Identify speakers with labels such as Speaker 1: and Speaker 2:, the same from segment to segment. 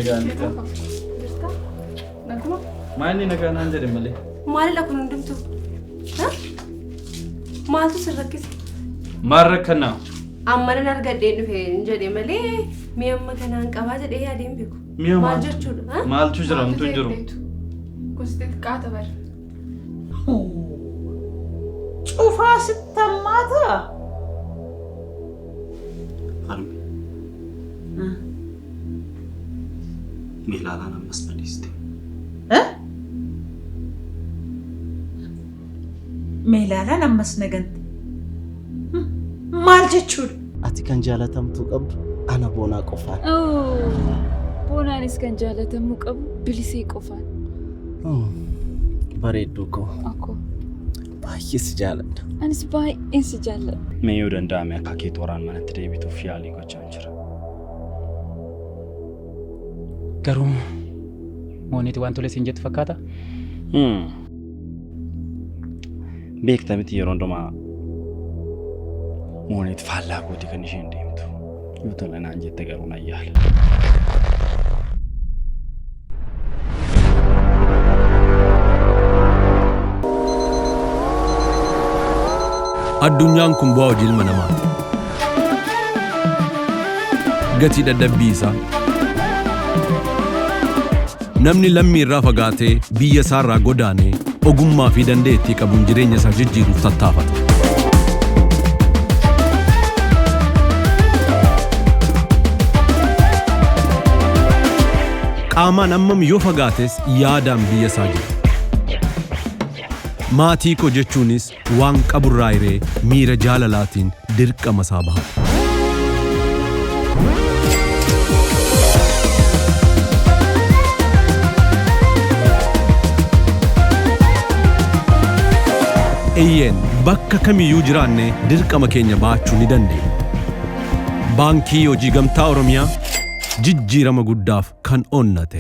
Speaker 1: Nagaa nagaa.
Speaker 2: Jirta? Naguma?
Speaker 1: Maal inni nagaa naan jedhe malee?
Speaker 2: Maalidha kun hundumtuu? Ha? Maaltu sin rakkise?
Speaker 1: Maal rakkannaa?
Speaker 2: Amma nan argadheen dhufe hin jedhe malee mi'a amma kanaan qabaa jedhee yaadee hin beeku.
Speaker 1: Mi'a
Speaker 2: Maal
Speaker 1: maaltu?
Speaker 2: jechuudha? Ha?
Speaker 1: Maaltu jira? Homtuu hin jiru.
Speaker 3: Gosti xiqqaata bara.
Speaker 4: Cufaa sitti hammaataa?
Speaker 5: Harme. Meelaalaan ammas na dhiiste.
Speaker 4: Meelaalaan ammas na gante. Maal jechuudha?
Speaker 6: Ati kan jaalatamtuu qabdu ana Boonaa qofaan.
Speaker 3: Boonaanis kan jaalatamuu qabu Bilisee qofaan.
Speaker 6: Bareedduu koo.
Speaker 3: Akkoo.
Speaker 6: Baay'ee si jaaladha.
Speaker 3: Anis baay'een si jaalladha.
Speaker 5: Mee yoo danda'ame akka kee tooraan manatti deebituuf yaalii gochaan jira.
Speaker 7: Garuu Mooniiti waan tole siin jettu fakkaata?
Speaker 5: Beekta miti yeroo hundumaa Mooneet faallaa kooti kan isheen deemtu. Yoo tole naan jette garuu nan yaala.
Speaker 8: Addunyaan kun bu'aa hojii ilma namaati. Gatii dadhabbii isaa. Namni lammii irraa fagaatee biyya isaa irraa godaanee ogummaa fi dandeettii qabuun jireenya isaa jijjiiruuf tattaafata. Qaamaan ammam yoo fagaates yaadaan biyya isaa jira. Maatii koo jechuunis waan qaburraa hiree miira jaalalaatiin dirqama isaa bahata. Eeyyeen bakka kamiyyuu jiraanne dirqama keenya bahachuu ni dandeenya. Baankii Hojii Gamtaa Oromiyaa jijjiirama guddaaf kan onnate.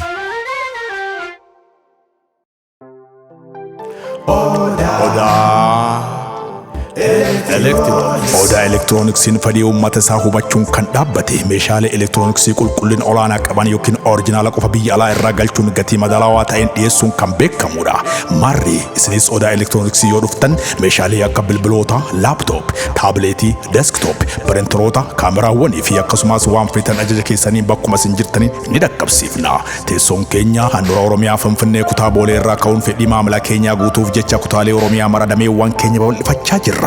Speaker 9: Odaa Elektirooniks. Odaa Elektirooniksiin fedhii uummata isaa hubachuun kan dhaabbate meeshaalee elektirooniksii qulqullina olaanaa qaban yookiin orijinaala qofa biyya alaa irraa galchuun gatii madaalawaa ta'een dhiyeessuun kan beekamudha. Maarri isinis Odaa Elektirooniksii yoo dhuftan meeshaalee akka bilbiloota, laaptoop, taabileetii, desktop, pirinteroota, kaameraawwanii fi akkasumas waan feetan ajaja keessaniin bakkuma isin jirtaniin ni dhaqqabsiifna. Teessoon keenya handhuura Oromiyaa Finfinnee kutaa Boolee irraa ka'uun fedhii maamila keenyaa guutuuf jecha kutaalee Oromiyaa mara dameewwan keenya babal'ifachaa jirra.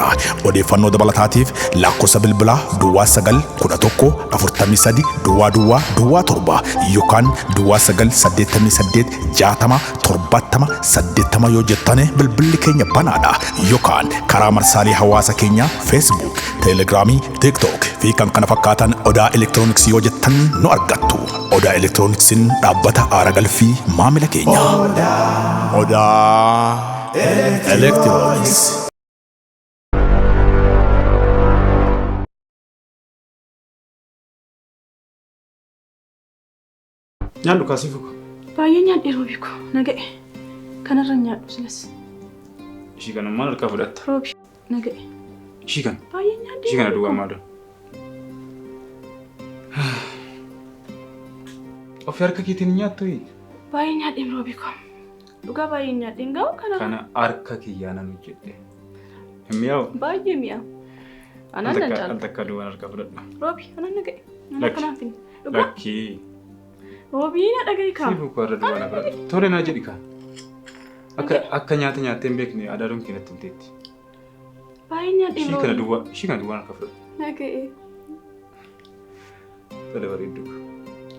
Speaker 9: Odeeffannoo dabalataatiif lakkoofsa bilbilaa duwwaa 9 11 43 duwwaa duwwaa duwwaa 7 yookaan duwwaa 9 88 60 70 80 yoo jettane bilbilli keenya banaadha yookaan karaa marsaalee hawaasa keenyaa Facebook, Teelegiraamii, TikTok fi kan kana fakkaatan Odaa Elektirooniksii yoo jettan nu argattu. Odaa Elektirooniksiin dhaabbata aara galfii maamila keenyaa. Odaa Elektirooniks.
Speaker 1: Nyaadhu kaa sifu koo.
Speaker 2: Baay'ee nyaadhe Roobi koo na ga'e. Kanarra hin nyaadhu silas.
Speaker 1: Ishii kana maal harkaa fudhatta?
Speaker 2: Roobi na ga'e.
Speaker 1: Ishii kana.
Speaker 2: Baay'ee nyaadhe.
Speaker 1: Ishii kana duwwaa maadha. Ofii harka keetiin hin nyaattu?
Speaker 2: Baay'ee nyaadhe Roobi koo. Dhugaa baay'ee nyaadhe hin ga'u kana.
Speaker 1: Kana harka kiyyaan nan hojjedhe. Hin mi'aawu?
Speaker 2: Baay'ee mi'a. Anaan nan caala.
Speaker 1: Al takka duwwaan harkaa fudhadhu.
Speaker 2: Roobi anaan na ga'e. Anaan
Speaker 1: Lakki.
Speaker 2: kanaan finne. Dhugaa.
Speaker 1: Lakkii.
Speaker 2: Roobii na dhaga'i kaa.
Speaker 1: Siifuu koo irra duwwaa na fudhadhu. Tole naa jedhi kaa. Akka akka nyaata nyaattee hin beekne adaadoon kee natti himteetti.
Speaker 2: Baay'ee nyaadhe
Speaker 1: Ishii kana
Speaker 2: Roobii.
Speaker 1: duwwaa ishii kana duwwaan harkaa fudhadhu.
Speaker 2: Na ga'e.
Speaker 1: Tole bareedduu.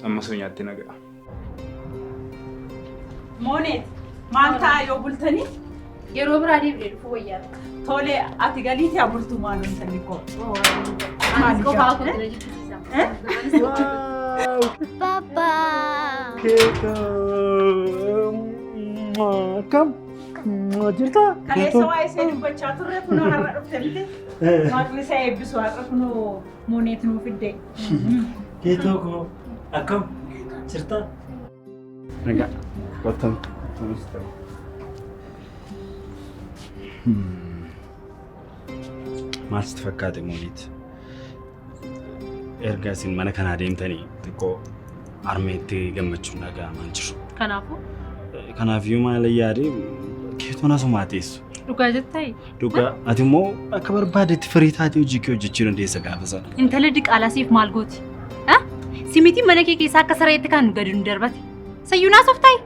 Speaker 1: Amma soo nyaattee na ga'a.
Speaker 4: Mooneet maal ta'a yoo bultanii?
Speaker 3: Yeroo biraa deebinee dhufuu wayyaa.
Speaker 4: Tole ati galiitii haa bultu maaloo intalli koo.
Speaker 3: Anis qofaa kootu na jibbisiisa.
Speaker 10: Papa.
Speaker 6: Akkam? Jirta?
Speaker 4: Kaleessa waa'ee ishee dubbachaa turre kunoo har'a dhufte miti. Waaqni isa eebbisu har'a kunoo Mooneet nuu fidde.
Speaker 6: Keetoo koo akkam? Jirta?
Speaker 5: Nagaa. Kottan. Kottan ta'u. Maal sitti fakkaate Mooniit? Erga isin mana kanaa deemtanii xiqqoo Harmeetti gammachuun dhaga'amaa hin jiru.
Speaker 10: Kanaafuu?
Speaker 5: Kanaafiyyuu maal yaade keetoon asumaa teessu.
Speaker 10: Dhugaa jettaa?
Speaker 5: Dhugaa ati immoo akka barbaadetti firii taatee hojii kee hojjechuu dandeessa gaafa sana.
Speaker 10: Intala diqaalaa siif maal gooti? Simitiin mana kee keessaa akka sareetti kan gadi nu darbate. Sayyuu naasoof taa'i.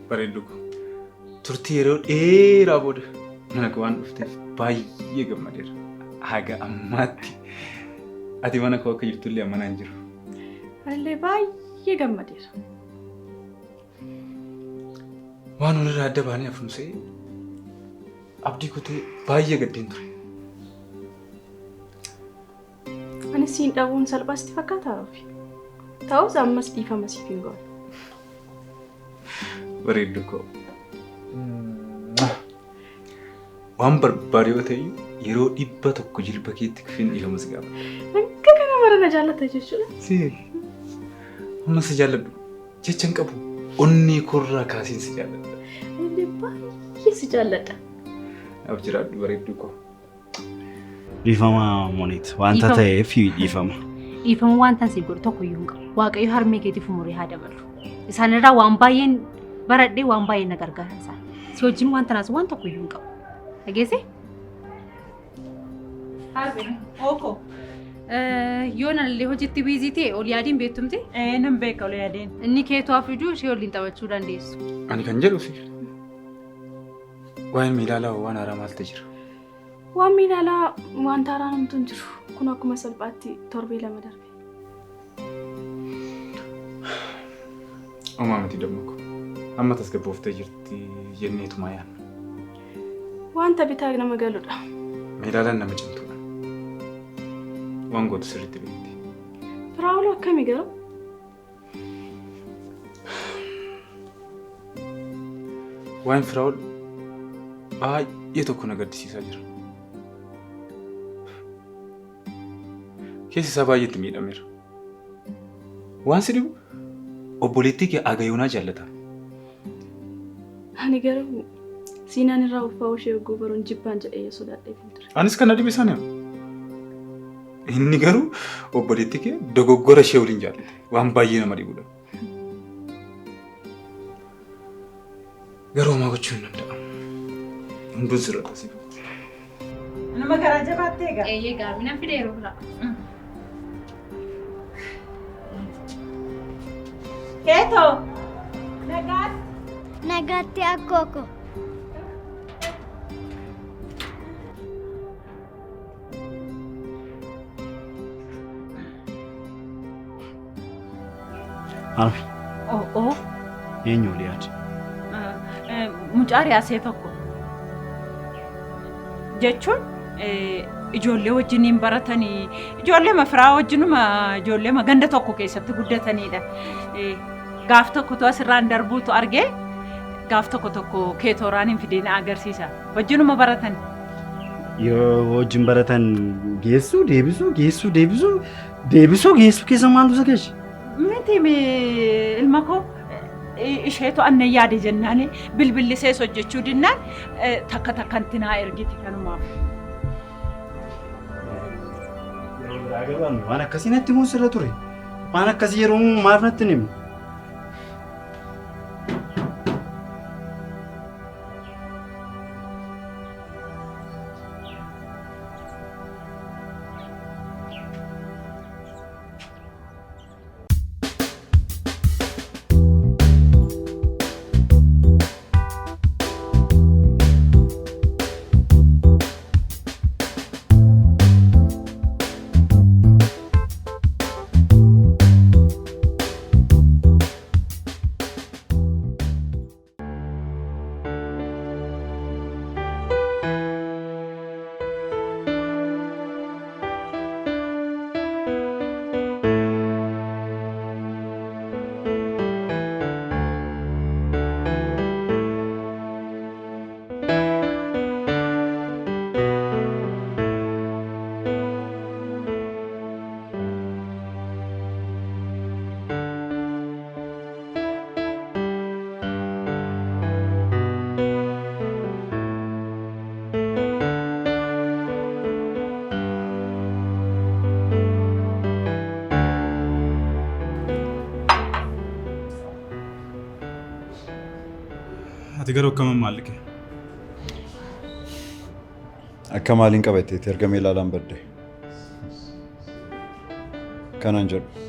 Speaker 1: Bareeddu koo. Turtii yeroo dheeraa booda mana koo waan dhufteef baay'ee gammadeera. Haga ammaatti ati mana koo akka jirtullee amanaa hin jiru.
Speaker 2: Anillee baay'ee gammadeera.
Speaker 1: Waan walirraa adda baanee hafnu se'ee abdii kutee baay'ee gaddeen ture.
Speaker 2: Ani siin dhabuun salphaa sitti fakkaataa Roobi? Ta'us ammas dhiifama siif hin goone.
Speaker 1: Bareeddu koo. Waan barbaade yoo ta'e yeroo 100 jilba keetti kufeen dhiifama si gaafadha.
Speaker 2: Hanga kana mara na jaallata jechuudha.
Speaker 1: Si amma si jaalladhu jecha hin qabu. Onnee koorraa kaaseen si jaalladha.
Speaker 2: Anillee baay'ee si jaalladha.
Speaker 1: Naaf jiraadhu bareeddu koo.
Speaker 5: Dhiifama Moneet wanta
Speaker 10: Dhiifama.
Speaker 5: ta'eef dhiifama.
Speaker 10: Dhiifama waan tan siif godhu tokko iyyuu hin qabu. Waaqayyo harmee keetiif umurii haa dabalu. Isaan irraa waan baay'een baradhee waan baay'een na gargaaran isaan. Si wajjin waan tanaas waan tokko iyyuu hin qabu. Dhageessee? Harmee.
Speaker 4: Ooko.
Speaker 10: Yoo nallee hojiitti biizii ta'e ol yaadiin beektumti?
Speaker 4: Ee nan beeka ol yaadeen.
Speaker 10: Inni keetu haa fiduu ishee waliin taphachuu dandeessu.
Speaker 1: Ani kan jedhu si. Waa'een miilaalaa waan haaraa maaltu jira?
Speaker 2: Waan miilaalaa wanta haaraan homtuu hin jiru. Kun akkuma salphaatti torbee lama darbe.
Speaker 1: Homaa miti damma koo. Amma tasgabbooftee jirti jenneetuma yaadna.
Speaker 2: Wanta bitaa nama galudha.
Speaker 1: Miilaalaan nama cimtuudha. Waan gootu sirriitti beekti.
Speaker 2: Firaa'ol akkami garuu?
Speaker 1: Waa'een Firaa'ol baay'ee tokko na gaddisiisaa jira. Keessi isaa baay'ee itti miidhameera. Waan si dhibu obboleettii kee Agayoonaa jaallata.
Speaker 2: Ani garuu Siinaan irraa ulfaa'uu ishee yogguu baruun jibbaan jedhee yoo sodaadheef hin ture.
Speaker 1: Anis kan na dhibe sana. Inni garuu obboleettii kee dogoggora ishee waliin jaallate. Waan baay'ee nama dhibudha. Garuu homaa gochuu hin danda'amu. Hunduun sirrata siif.
Speaker 4: Nama garaa jabaattee egaa.
Speaker 10: Eeyyee gaarmi nan fide yeroo biraa.
Speaker 4: Keetoo. Nagaatti.
Speaker 11: Nagaatti akkoo ko.
Speaker 5: Harme
Speaker 4: Oo oo.
Speaker 5: eenyu olii yaad?
Speaker 4: Mucaa riyaasee tokko. Jechuun ijoollee wajjiniin baratanii ijoollee firaa wajjinuma ijoollee ganda tokko keessatti guddatanidha. Gaaf tokkotu asirraan darbuutu argee gaaf tokko tokko keetooraan hin fidee na agarsiisa. Wajjinuma baratan.
Speaker 5: Yoo wajjin baratan geessuu deebisuu geessuu deebisuu deebisuu geessuu keessa maaltu isa geeshe?
Speaker 4: Miti ilma koo isheetu annan yaade jennaan bilbilli sees hojjechuu dinnaan takka takkantti naa ergiti kanumaaf.
Speaker 5: Yeroo biraa garuu waan akkasii natti himuun sirra ture. Waan akkasii yeroo maaf natti hin himne?
Speaker 1: Ati garuu akkam maalli kee?
Speaker 12: Akka maaliin qabatteetti erga Meelaalaan badde. Kanan jedhu.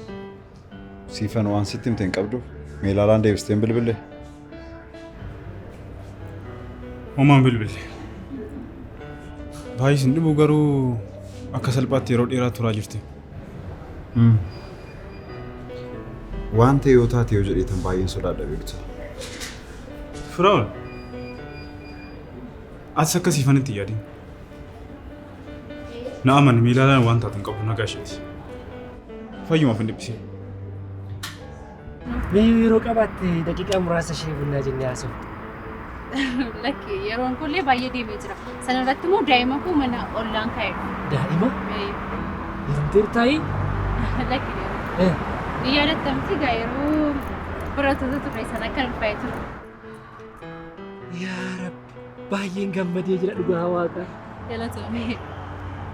Speaker 12: Siifan waan sitti himte hin qabdu. Meelaalaan deebistee hin bilbille.
Speaker 1: Homaan bilbille. Baay'ee sin dhibu garuu akka salphaatti yeroo dheeraa turaa jirti.
Speaker 12: Waan ta'e yoo taate yoo jedheetan baay'een sodaadha beektu.
Speaker 1: Firaa'ol. Atis akka siifanitti hin yaadin. Na amani Meelaalaan waan taatu hin qabu nagaa isheeti. Fayyumaaf hin dhiphisin.
Speaker 13: Mee yeroo qabaatte daqiiqaa muraasa ishee bunnaa jennee haasofna.
Speaker 10: Lakki yeroon kunillee baay'ee deemee jira. Sana irratti immoo daa'ima koo mana ollaan kaa'e.
Speaker 13: Daa'ima? Heerumteertaayi?
Speaker 10: Lakki ni yaadatta miti gaa yeroo barattoota turre sana akka ulfaa'ee ture.
Speaker 13: Yaa Rabbi baay'een gammadee jira dhugaa waaqa.
Speaker 10: Galatoomee.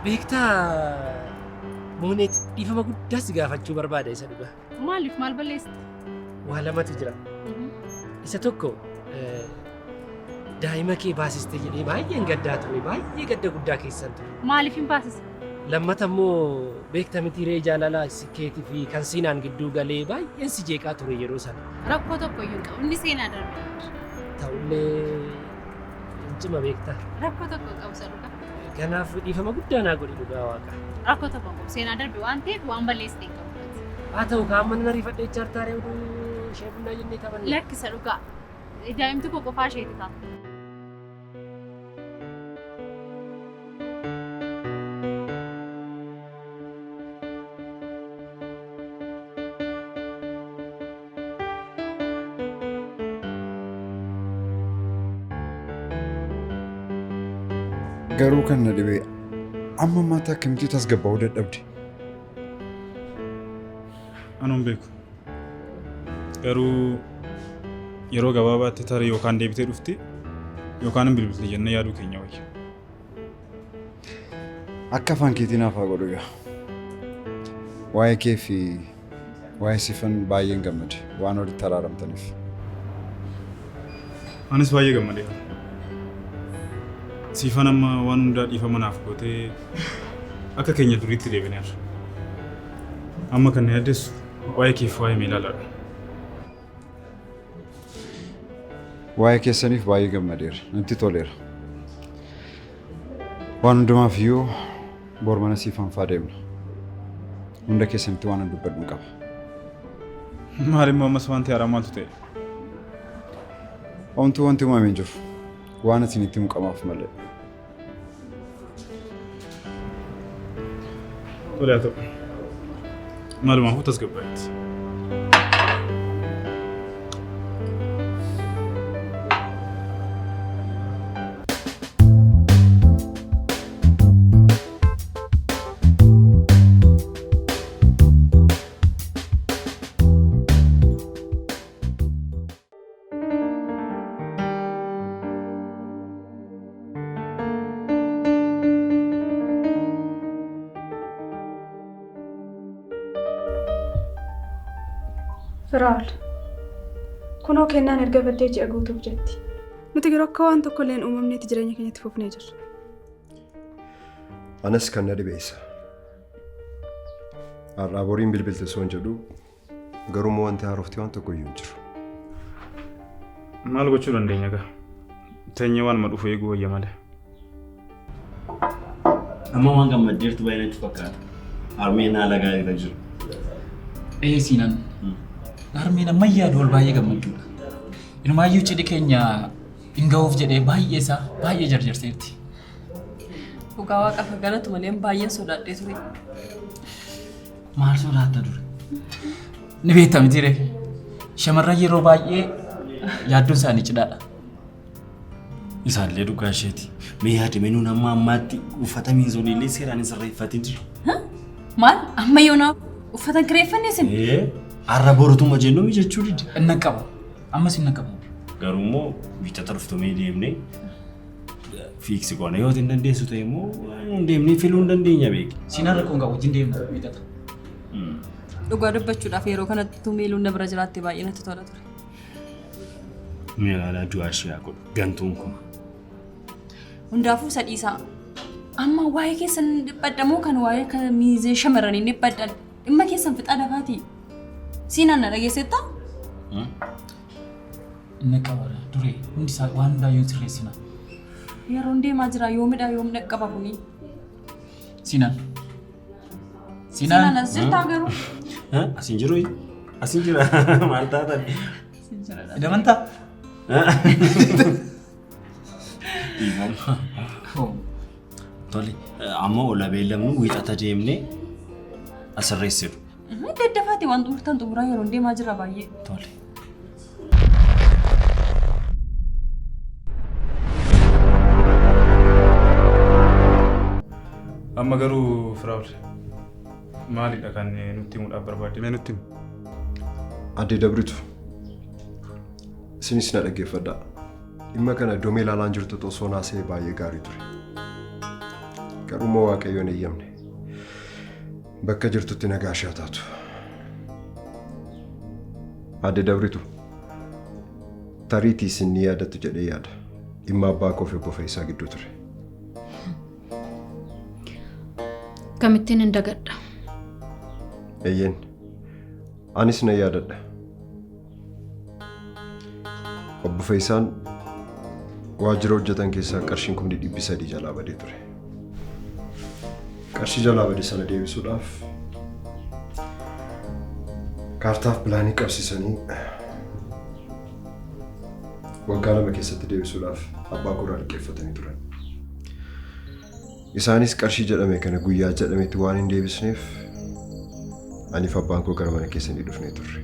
Speaker 13: Beektaa Mooneet dhiifama guddaa si gaafachuu barbaada isa dhugaa.
Speaker 10: Maaliif maal balleessite?
Speaker 13: Waa lamatu jira. Isa tokko daa'ima kee baasiste jedhee baay'een gaddaa ture baay'ee gadda guddaa keessan ture.
Speaker 10: Maaliif hin baasise?
Speaker 13: Lammata immoo beekta miti ree jaalala keetii fi kan siinaan gidduu galee baay'een si jeeqaa ture yeroo sana.
Speaker 10: Rakkoo tokko iyyuu hin qabu. Inni seenaa darbe.
Speaker 13: Ta'ullee hin cima beektaa.
Speaker 10: Rakkoo tokko hin qabu isa dhugaa.
Speaker 13: Kanaaf dhiifama guddaa naa godhi dhugaa waaqa.
Speaker 10: Rakkoo tokko hin qabu. Seenaa darbe waan ta'eef waan balleessite hin qabu.
Speaker 13: Haa ta'u kaan mana ariifadhee chaartaaree oduu ishee bunnaa jennee taphanne.
Speaker 10: Lakkisa dhugaa. Daa'imti koo qofaa isheeti ta'a.
Speaker 12: Garuu kan na dhibe amma ammaatti akkamitti tasgabbaa'uu dadhabde?
Speaker 1: Anuun beeku. Garuu yeroo gabaabaatti tarii yookaan deebitee dhufti yookaan hin bilbilte jennee yaaduu keenya wayya.
Speaker 12: Akka afaan keetii naaf haa godhu gaa. Waa'ee kee fi waa'ee Sifan baay'een gammade waan walitti araaramtaniif.
Speaker 1: Anis baay'ee gammadeera. Siifan amma waan hundaa dhiifama naaf gootee akka keenya duriitti deebineerra. Amma kan na yaaddeessu waa'ee kee fi waa'ee Meelaalaadha.
Speaker 12: Waa'ee keessaniif baay'ee gammadeera. Natti toleera. Waan hundumaaf iyyuu bor mana Siifan faa deemna. Hunda keessanitti waan dubbadhu qaba.
Speaker 1: Maal immoo ammas wanti haaraa maaltu ta'e?
Speaker 12: Homtuu wanti uumame hin jiru. Waan isinitti himu qabaaf malee.
Speaker 1: Tole haa ta'u. Maalumaafuu tasgabbaa'etti.
Speaker 2: Firaa'ol, kunoo kennaan erga baddee ji'a guutuuf jetti. Nuti garuu akka waan tokko illee hin uumamneetti jireenya keenyatti fufnee jirra.
Speaker 14: Anas kan na dhibe isa. Har'aa boriin bilbilte osoo hin jedhu garuu immoo wanti haarofti waan tokko iyyuu hin jiru.
Speaker 1: Maal gochuu dandeenya gaa? Teenyee waanuma dhufu eeguu wayya malee.
Speaker 6: Amma waan gammaddeertu baay'ee natti fakkaata. Harmeen haala gaarii irra jiru.
Speaker 7: Ee siinan. Harmeen ammayyaa ol baay'ee gammadduudha. Inumaayyuu cidhi keenya hin ga'uuf jedhee baay'ee isaa baay'ee jarjarseerti.
Speaker 15: Dhugaa waaqaaf galatu malee baay'een sodaadhee ture.
Speaker 7: Maal sodaatta dure? Ni beekta miti ree? Shamarran yeroo baay'ee yaaddoon isaanii cidhaadha.
Speaker 6: Isaallee dhugaa isheeti. Mee yaadime nuun amma ammaatti uffata miinzoliillee seeraan hin sirreeffatin jiru.
Speaker 15: Maal amma yoona uffata hin kireeffanne isin?
Speaker 6: Ee har'a borutuma jennu jechuu dide.
Speaker 7: Inni qaba. Ammas inni qaba.
Speaker 6: Garuu immoo wiixata dhuftumee deemnee fiiksi goona yoo hin dandeessu ta'e immoo deemnee filuu hin dandeenya beeki.
Speaker 7: Siinaan rakkoon qabu wajjin deemna wiixata.
Speaker 15: Dhugaa dubbachuudhaaf yeroo kanatti miiluun na bira jiraatte baay'ee natti tola ture.
Speaker 6: Meelaalaa du'aa ishee haa godhu gantuun kun.
Speaker 15: Hundaafuu sadhiisaa. Amma waa'ee keessan dhiphadhamoo kan waa'ee kan miizee shamarranii dhiphadhan dhimma keessan fixaa dafaatii. Siinaan na dhageessettaa?
Speaker 7: Inni qabara duree hundi isaa waan hundaayyuu sirreessina.
Speaker 15: Yeroon deemaa jira yoomidha yoom dhaqqaba kuni.
Speaker 7: Siinaan.
Speaker 15: Siinaan as jirtaa garuu?
Speaker 6: Asin jiru asin jira maal taatan?
Speaker 7: Damantaa.
Speaker 6: Tole amma ola beellamnu wiixata deemnee asirreessinu.
Speaker 15: Daddafaati waan xumurtan xumuraa yeroon deemaa jira baay'ee.
Speaker 6: Tole.
Speaker 1: Amma garuu Firaa'ol maalidha kan nutti himuudhaaf barbaadde? Mee nutti himi.
Speaker 14: Addee Dabritu isinis na dhaggeeffadhaa. Dhimma kana iddoo ilaalaan jirtu osoo naasee baay'ee gaarii ture. Garuu immoo Waaqayyoon eeyyamne. Bakka jirtutti nagaa ishee haa taatu. Addee Dabritu tariitii isin ni yaadattu jedhee yaada. Dhimma abbaa koo fi obbo Fayyisaa gidduu ture.
Speaker 16: Kamittiin hin dagadha.
Speaker 14: Eeyyeen anis nan yaadadha. Obbo Fayyisaan waajjira hojjetan keessaa qarshiin 300,000 jalaa badee ture. Qarshii jalaa bade sana deebisuudhaaf kaartaaf pilaanii qabsiisanii waggaa 2 keessatti deebisuudhaaf abbaa koorraa liqeeffatanii turan. Isaanis qarshii jedhame kana guyyaa jedhametti waan hin deebisneef aniif abbaan koo gara mana keessanii dhufnee turre.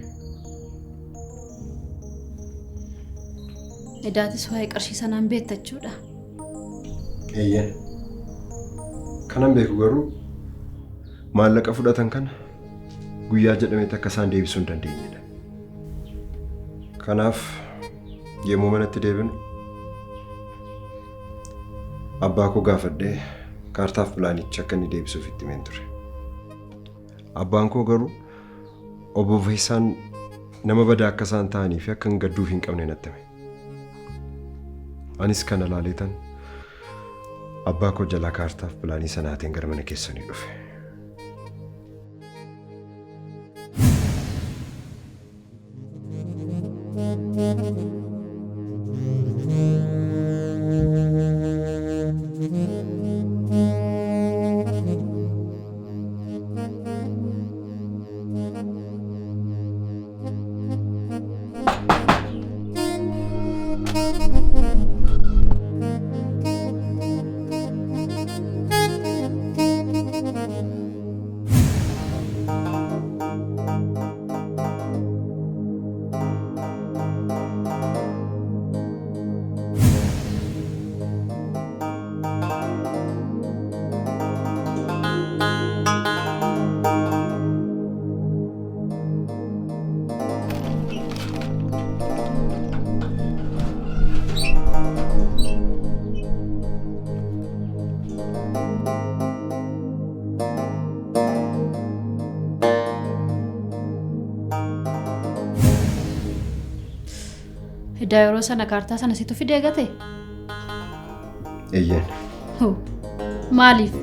Speaker 16: Edaatis waa'ee qarshii sanaan beektachuudha.
Speaker 14: Eeyyeen. Kanan beeku garuu maallaqa fudhatan kana guyyaa jedhametti akka isaan deebisuu hin dandeenyedha. Kanaaf yommuu manatti deebinu abbaa koo gaafadhee kaartaaf pilaanicha akka inni deebisuuf itti himeen ture. Abbaan koo garuu obbo Fayyisaan nama badaa akka isaan ta'anii fi akka hin gadduuf hin qabne natti hime. Anis kana laaleetan abbaa koo jalaa kaartaaf pilaanii sanaatiin gara mana keessanii dhufe.
Speaker 16: Edaa yeroo sana kaartaa sana situ fidee gate?
Speaker 14: Eeyyeen.
Speaker 16: Hoo, maaliif?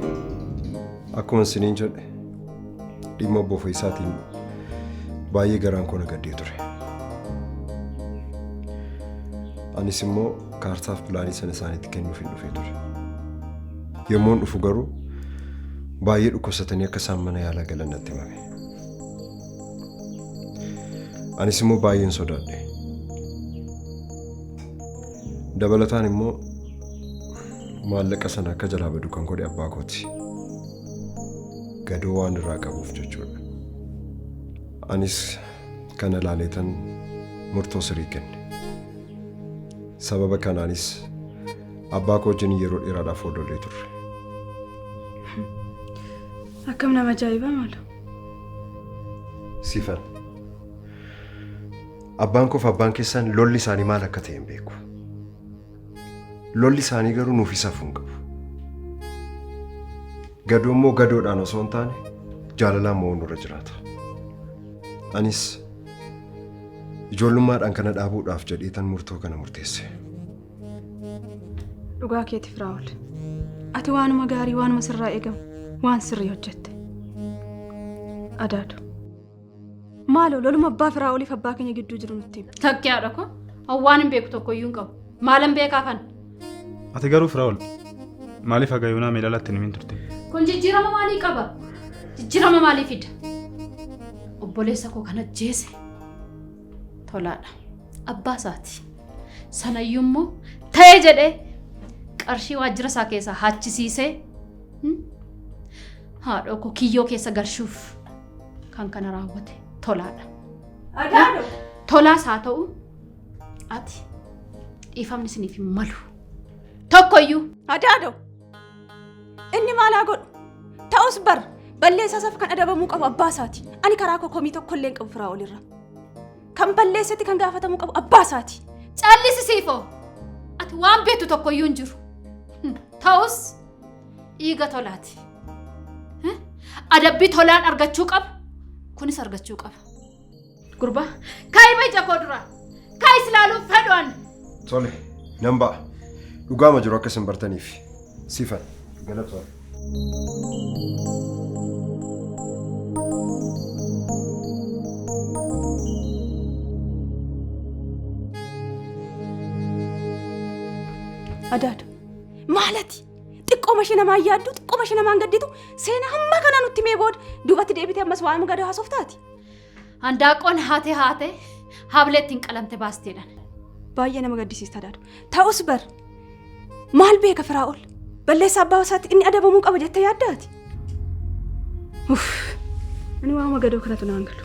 Speaker 14: Akkuma isiniin jedhe dhimma obbo Fayyisaatiin baay'ee garaan koo na gaddee ture. Anis immoo kaartaaf pilaanii sana isaanitti kennuuf hin dhufee ture. Yommuun dhufu garuu baay'ee dhukkubsatanii akka isaan mana yaalaa galan natti himame. Anis immoo baay'een sodaadhe. Dabalataan immoo maallaqa sana akka jalaa badu kan godhe abbaa kooti. Gadoo waan irraa qabuuf jechuudha. Anis kana ilaaleetan murtoo sirrii kenne. Sababa kanaanis abbaa koo wajjin yeroo dheeraadhaaf wal lollee turre.
Speaker 2: Akkam nama ajaa'iba malu.
Speaker 14: Sifan. Abbaan koo fi abbaan keessan lolli isaanii maal akka ta'e hin beeku. Lolli isaanii garuu nuuf safuu hin qabu. Gadoo immoo gadoodhaan osoo hin taane jaalalaan mo'uun nurra jiraata. Anis Ijoollummaadhaan kana dhaabuudhaaf jedheetan murtoo kana murteesse.
Speaker 2: Dhugaa keeti Firaa'ol. Ati waanuma gaarii waanuma sirraa eegamu waan sirrii hojjette. Adaadu. Maaloo loluma abbaa Firaa'oliif abbaa keenya gidduu jiru nutti himi.
Speaker 16: Takki haadha koo an waan hin beeku tokko iyyuu hin qabu. Maalan beekaafan?
Speaker 1: Ati garuu Firaa'ol maaliif haga yoonaa Meelalaatti hin himin turte?
Speaker 16: Kun jijjiirama maalii qaba? Jijjiirama maalii fida? Obboleessa koo kan ajjeese Tolaadha. Abbaa isaati. Sanayyuu immoo ta'e jedhee qarshii waajjira isaa keessaa haachisiisee haadhoo koo kiyyoo keessa galchuuf kan kana raawwate Tolaadha.
Speaker 2: Adaado!
Speaker 16: Tolaas haa ta'u ati dhiifamni isiniif hin malu. Tokkoyyuu.
Speaker 2: Adaado! Inni maal haa godhu? Ta'us bar balleessaa isaaf kan adabamuu qabu abbaa isaati. Ani karaa koo komii tokko illee hin qabu Firaa'ol irra. Kan balleessetti kan gaafatamuu qabu abbaa isaati.
Speaker 16: Callisi siifoo! Ati waan beektu tokkoyyuu hin jiru. Ta'us dhiiga tolaati. Adabbii tolaan argachuu qabu kunis argachuu qaba. Gurbaa kaa'i ija koo duraa. Kaa'i si ilaaluun fedhu ani.
Speaker 14: Tole, nan ba'a. Dhugaama jiru akka isin bartaniif. Sifan, galatoon.
Speaker 2: Adaado, maalati? Xiqqooma ishee namaan yaaddu, xiqqooma ishee namaan gadditu, seenaa hamma kanaa nutti himee booda duubatti deebitee ammas waa'ee gadi haasoftaati.
Speaker 16: Handaaqoon haate haate hablee ittiin qalamte baasteedhaan.
Speaker 2: Baay'ee nama gaddisiista Adaado. Ta'us bar maal beeka Firaa'ol? Balleessaa abbaa isaatti inni adabamuu qaba jettee yaaddaati? Uff! Ani waa'uma gadoo kanatu naan galu.